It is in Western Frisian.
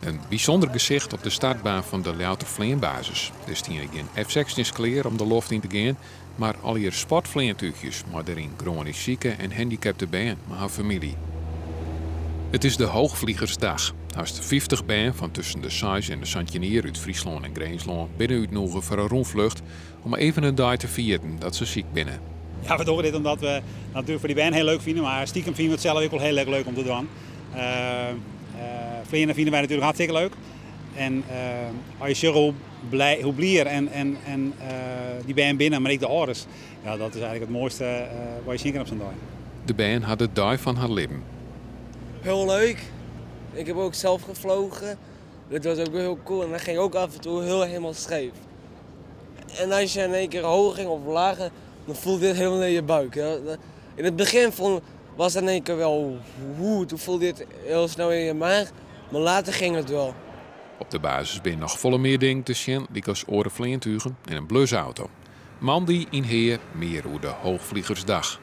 In bysûnder gesicht op de startbaan fan de Ljouwerter fleanbasis. Der stiene gjin F-sechstjins klear om de loft yn te gean, mar allegear sportfleantúchjes mei dêryn groanysk sike en handikapte bern mei har famylje. It is de Hoogvliegersdag. Hast 50 bern fan tusken de 6 en de 17 jier út Fryslân en Grinslân binne útnûge foar in rûnflucht om even in dei te ferjitten dat se siik binne. Ja, we dogge dit omdat we natuerlik foar dy bern hiel leuk fine, mar stikem fine we it sels ek wol hiel erch leuk om te dwaan. Fleane fine wy natuerlik hartstikke leuk. En as je sjogge hoe blij, hoe blier en dy bern binne, mar ek de âlders, ja, dat is eigentlik it moaiste wat je sjen kinne op sa'n dei. De bern ha de dei fan har libben. Heel leuk. Ik heb ook zelf gevlogen. Dat was ook heel cool en dat ging ook af en toe heel helemaal scheef. En als je in één keer hoger ging of lager, dan voelde je het helemaal in je buik. In het begin was het in één keer wel hoe, toen voelde je het heel snel in je maag, maar later ging het wel. Op de basis binne noch folle mear dingen te sjen, lykas oare fleantugen en in blusauto. Moandei yn Hea mear oer de Hoogvliegersdag.